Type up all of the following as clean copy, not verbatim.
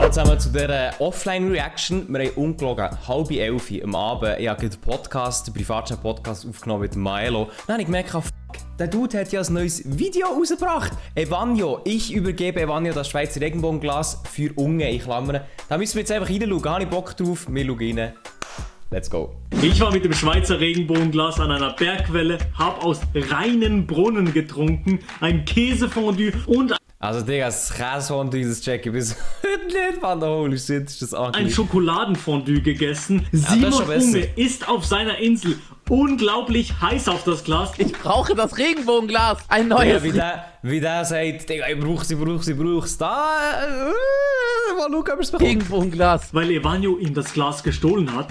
Hallo zusammen zu dieser Offline-Reaction. Wir haben ungelogen 10:30 am Abend. Ich habe den Podcast, den Privatchat-Podcast aufgenommen mit Maelo. Dann habe ich gemerkt, der Dude hat ja ein neues Video rausgebracht. Evanio. Ich übergebe Evanio das Schweizer Regenbogenglas für Unge in Klammern. Da müssen wir jetzt einfach reinschauen. Habe ich Bock drauf? Wir schauen rein. Let's go. Ich war mit dem Schweizer Regenbogenglas an einer Bergquelle, hab aus reinen Brunnen getrunken, ein Käsefondue und Also Digga, das Käsefondue, das check ich bis heute nicht, Mann. Holy shit, ist das angenehm. ein Schokoladenfondue gegessen. das ist Simon schon besser. Unge ist auf seiner Insel unglaublich heiß auf das Glas. Ich brauche das Regenbogenglas. Ein neues. Ja, wie der sagt, Digga, ich brauch's. Da, mal schauen, ob er es bekommt. Regenbogenglas. Weil Evanio ihm das Glas gestohlen hat.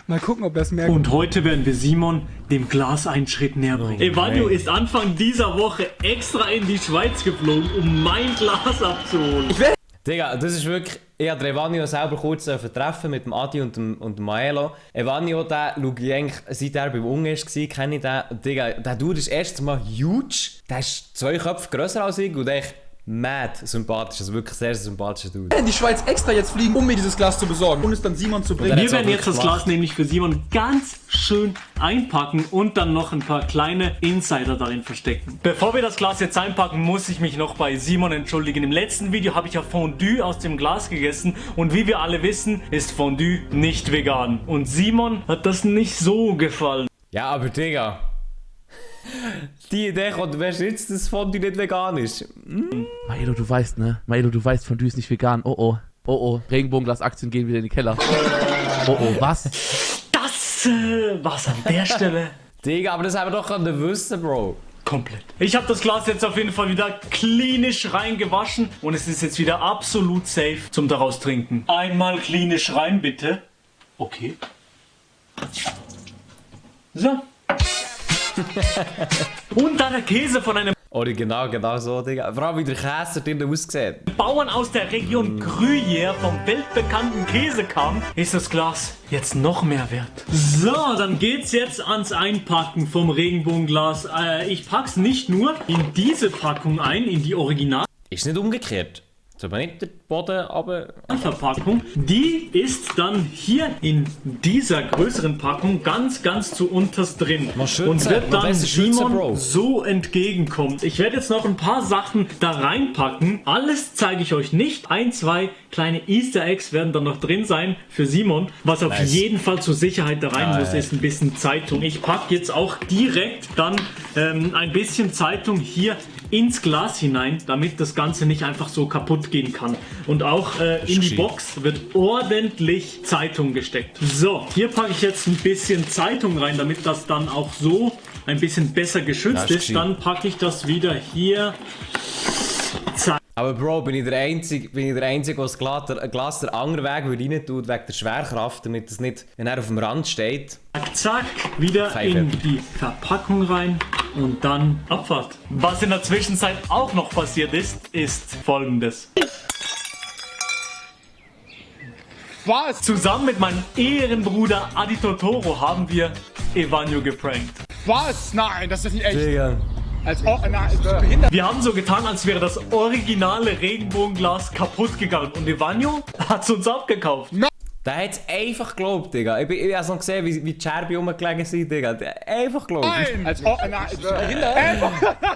Mal gucken, ob er es merkt. Und heute werden wir Simon dem Glas einen Schritt näher bringen. Evanio nein. ist Anfang dieser Woche extra in die Schweiz geflogen, um mein Glas abzuholen. Digga, das ist wirklich... Ich habe Evanio selber kurz treffen mit dem Adi und dem Maelo. Evanio, den schaue ich eigentlich, seit er beim Unge war, kenne ich den. Digga, der Dude ist erstens mal huge. Der ist 2 Köpfe grösser als ich und echt mad sympathisch. Also wirklich sehr sympathischer Dude. In die Schweiz extra jetzt fliegen, um mir dieses Glas zu besorgen und es dann Simon zu bringen. dann- Wir werden jetzt das gemacht. Glas nämlich für Simon ganz schön einpacken und dann noch ein paar kleine Insider darin verstecken. Bevor wir das Glas jetzt einpacken, muss ich mich noch bei Simon entschuldigen. Im letzten Video habe ich ja Fondue aus dem Glas gegessen und wie wir alle wissen, ist Fondue nicht vegan. Und Simon hat das nicht so gefallen. Ja, aber Digga... Die Idee kommt, weißt du jetzt, dass Fondue nicht vegan ist? Maelo, du weißt, ne? Maelo, du weißt, Fondue ist nicht vegan. Oh oh. Oh oh. Regenbogenglas-Aktien gehen wieder in den Keller. Oh oh, was? Das war's an der Stelle. Digga, aber das haben wir doch können wissen, Bro. Komplett. Ich habe das Glas jetzt auf jeden Fall wieder klinisch reingewaschen und es ist jetzt wieder absolut safe zum daraus trinken. Einmal klinisch rein, bitte. Okay. So. Und dann der Käse von einem Original, genau so, Digga. Vor allem wie der Käse drin aussieht. Bauern aus der Region Gruyère vom weltbekannten Käsekamm ist das Glas jetzt noch mehr wert. So, dann geht's jetzt ans Einpacken vom Regenbogenglas. Ich pack's nicht nur in diese Packung ein, in die Original. Ist nicht umgekehrt. Soll man nicht den Boden aber... Verpackung. Die ist dann hier in dieser größeren Packung ganz zu unterst drin Mal schützen, und wird mal dann besser schützen, Simon Bro. so entgegenkommen. Ich werde jetzt noch ein paar Sachen da reinpacken. Alles zeige ich euch nicht. 1, 2 kleine Easter Eggs werden dann noch drin sein für Simon. Was auf Nice. jeden Fall zur Sicherheit da rein muss, ist ein bisschen Zeitung. Ich packe jetzt auch direkt dann ein bisschen Zeitung hier ins Glas hinein, damit das Ganze nicht einfach so kaputt gehen kann. Und auch in die geschehen. Box wird ordentlich Zeitung gesteckt. So, hier packe ich jetzt ein bisschen Zeitung rein, damit das dann auch so ein bisschen besser geschützt Das ist ist. geschehen. Dann packe ich das wieder hier. Aber Bro, bin ich der Einzige, der das Glas der anderen Weg rein tut, wegen der Schwerkraft, damit es nicht, wenn er auf dem Rand steht. Zack, zack, wieder Pfeife. in die Verpackung rein und dann Abfahrt. Was in der Zwischenzeit auch noch passiert ist Folgendes. Was? Zusammen mit meinem Ehrenbruder Adi Totoro haben wir Evanio geprankt. Was? Nein, das ist nicht echt. Digga. Als nein, ist behindert. Wir haben so getan, als wäre das originale Regenbogenglas kaputt gegangen und Evanio hat es uns abgekauft. Der hat es einfach geglaubt, Digga. Ich habe noch gesehen, wie die Scherben rumgelegen sind, Digga. Der hat einfach geglaubt. Nein! Als nein, ist behindert.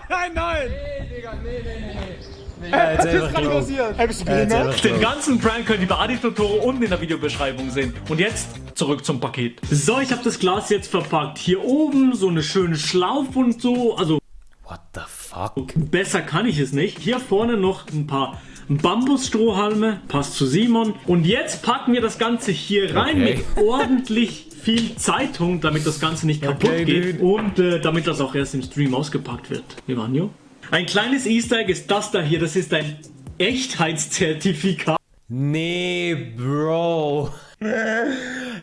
Nein, nein! Nee, Digga, nee. Er hat's einfach Was geglaubt. passiert? Bist du Er hat's behindert? einfach Den geglaubt. ganzen Prank könnt ihr bei Adi Totoro unten in der Videobeschreibung sehen. Und jetzt zurück zum Paket. So, ich habe das Glas jetzt verpackt. Hier oben so eine schöne Schlaufe und so. Also What the fuck? besser kann ich es nicht. Hier vorne noch ein paar Bambusstrohhalme. Passt zu Simon. Und jetzt packen wir das Ganze hier rein Okay. mit ordentlich viel Zeitung, damit das Ganze nicht kaputt Okay, geht. dude. Und damit das auch erst im Stream ausgepackt wird. Evanio? Ein kleines Easter Egg ist das da hier. Das ist ein Echtheitszertifikat. Nee, Bro. Hat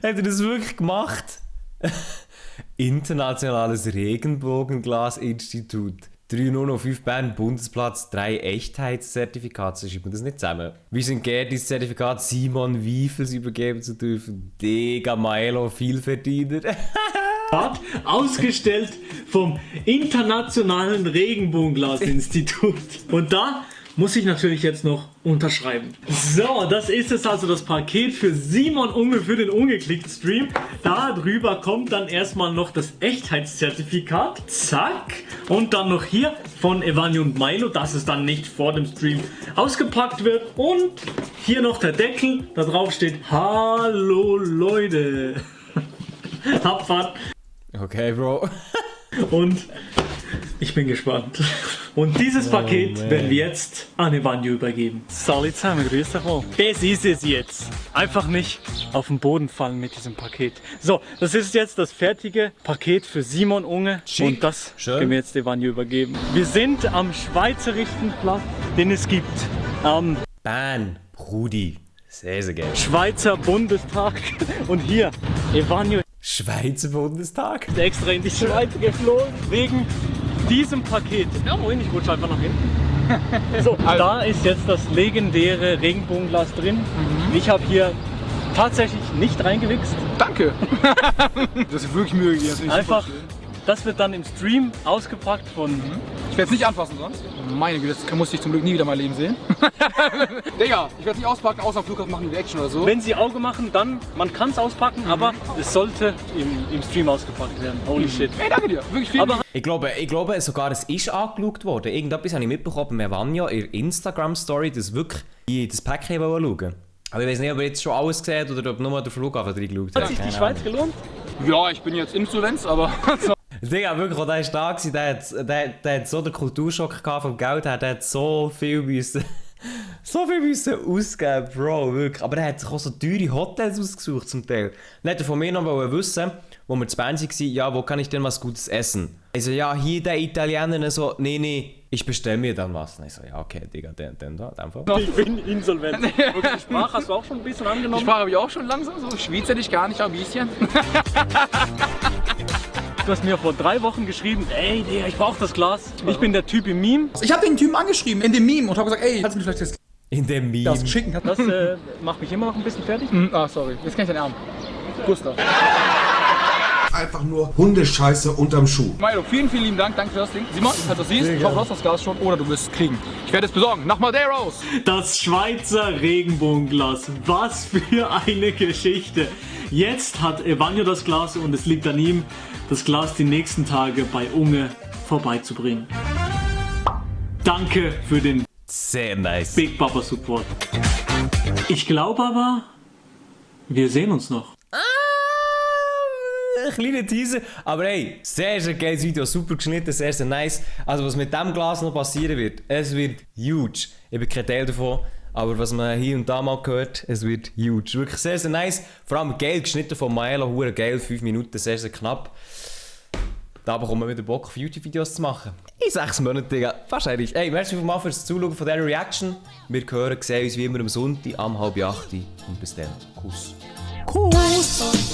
er das wirklich gemacht? Internationales Regenbogenglas-Institut. 305 Bern, Bundesplatz, 3 Echtheitszertifikate. Schreibt man das nicht zusammen? Wie sind das Zertifikat Simon Wiefels übergeben zu dürfen? Digga, Maelo, Vielverdiener. Ausgestellt vom Internationalen Regenbogenglas-Institut. Und da muss ich natürlich jetzt noch unterschreiben. So, das ist es also, das Paket für Simon Unge für den Ungeklickt-Stream. Da drüber kommt dann erstmal noch das Echtheitszertifikat. Zack. Und dann noch hier von Evanio und Milo, dass es dann nicht vor dem Stream ausgepackt wird. Und hier noch der Deckel, da drauf steht: Hallo Leute. Abfahrt. Okay, Bro. Und ich bin gespannt. Und dieses Paket werden wir jetzt an Evanio übergeben. Salut zusammen, grüß dich mal. Das ist es jetzt. Einfach nicht auf den Boden fallen mit diesem Paket. So, das ist jetzt das fertige Paket für Simon Unge. Schick. Und das Schön. können wir jetzt Evanio übergeben. Wir sind am schweizerischsten Platz, den es gibt. Am Bern, Brudi. Sehr, sehr geil. Schweizer Bundestag. Und hier, Evanio Schweizer Bundestag? ist extra in die Schweiz geflogen wegen diesem Paket. Ja, moin, ich rutsche einfach nach hinten. So, da ist jetzt das legendäre Regenbogenglas drin. Ich habe hier tatsächlich nicht reingewichst. Danke. Das ist wirklich Mühe gegeben. Das finde ich Einfach, super schön. das wird dann im Stream ausgepackt von... Ich werde es nicht anfassen sonst. Meine Güte, das muss ich zum Glück nie wieder in meinem Leben sehen. Digga, ich werde es nicht auspacken, außer am Flughafen machen wir Action oder so. Wenn sie Auge machen, dann, man kann es auspacken, aber es sollte im Stream ausgepackt werden. Holy shit. Ey, danke dir. Wirklich viel. Aber Ich glaube sogar, es ist angeschaut worden. Irgendetwas habe ich mitbekommen bei Evanio in der Instagram-Story, dass wirklich die das Päckchen schauen wollen. Aber ich weiß nicht, ob er jetzt schon alles gesehen hat oder ob nur der Flughafen reingeschaut hat. hat sich die Keine Schweiz Ahnung. gelohnt? Ja, ich bin jetzt Insolvenz, aber... Digga, wirklich, auch der war da gewesen, der hat so den Kulturschock gehabt vom Geld her, der hat so viel müssen ausgeben, Bro, wirklich. Aber er hat sich auch so teure Hotels ausgesucht zum Teil. Dann hat er von mir noch wissen, wo wir zu Bern waren, ja, wo kann ich denn was Gutes essen? Also ja, hier der Italiener so, nee, ich bestelle mir dann was. Und ich so, ja, okay, Digga, den da, einfach. Ich bin insolvent. Und die Sprache hast du auch schon ein bisschen Die angenommen? Sprache habe ich auch schon langsam, so schweizerisch gar nicht, aber ein bisschen. Du hast mir vor 3 Wochen geschrieben, ey, Digga, ich brauch das Glas. Ich bin der Typ im Meme. Ich habe den Typen angeschrieben in dem Meme und habe gesagt, ey, kannst du mir vielleicht das In dem Meme. Glas schicken? Das macht mich immer noch ein bisschen fertig. Sorry, jetzt kann ich deinen Arm. Gustav. Einfach nur Hundescheiße unterm Schuh. Milo, vielen lieben Dank, danke für das Ding. Simon, falls du das siehst, ich hoffe, du hast das Glas schon oder du wirst es kriegen. Ich werde es besorgen. Nach Madeiros. Das Schweizer Regenbogenglas. Was für eine Geschichte. Jetzt hat Evanio das Glas und es liegt an ihm, das Glas die nächsten Tage bei Unge vorbeizubringen. Danke für den Sehr nice. Big Papa Support. Ich glaube aber, wir sehen uns noch. Ein kleiner Teaser, aber hey, sehr, sehr geiles Video, super geschnitten, sehr, sehr nice. Also was mit diesem Glas noch passieren wird, es wird huge. Ich bin kein Teil davon, aber was man hier und da mal gehört, es wird huge. Wirklich sehr, sehr nice, vor allem geil geschnitten von Maelo, hure geil, 5 Minuten, sehr, sehr knapp. Da bekommen wir wieder Bock auf YouTube-Videos zu machen. In 6 Monaten, Digga, wahrscheinlich. Hey, merci vielmals fürs Zuschauen von dieser Reaction. Wir hören, sehen uns wie immer am Sonntag, am 7:30 und bis dann. Kuss. Kuss!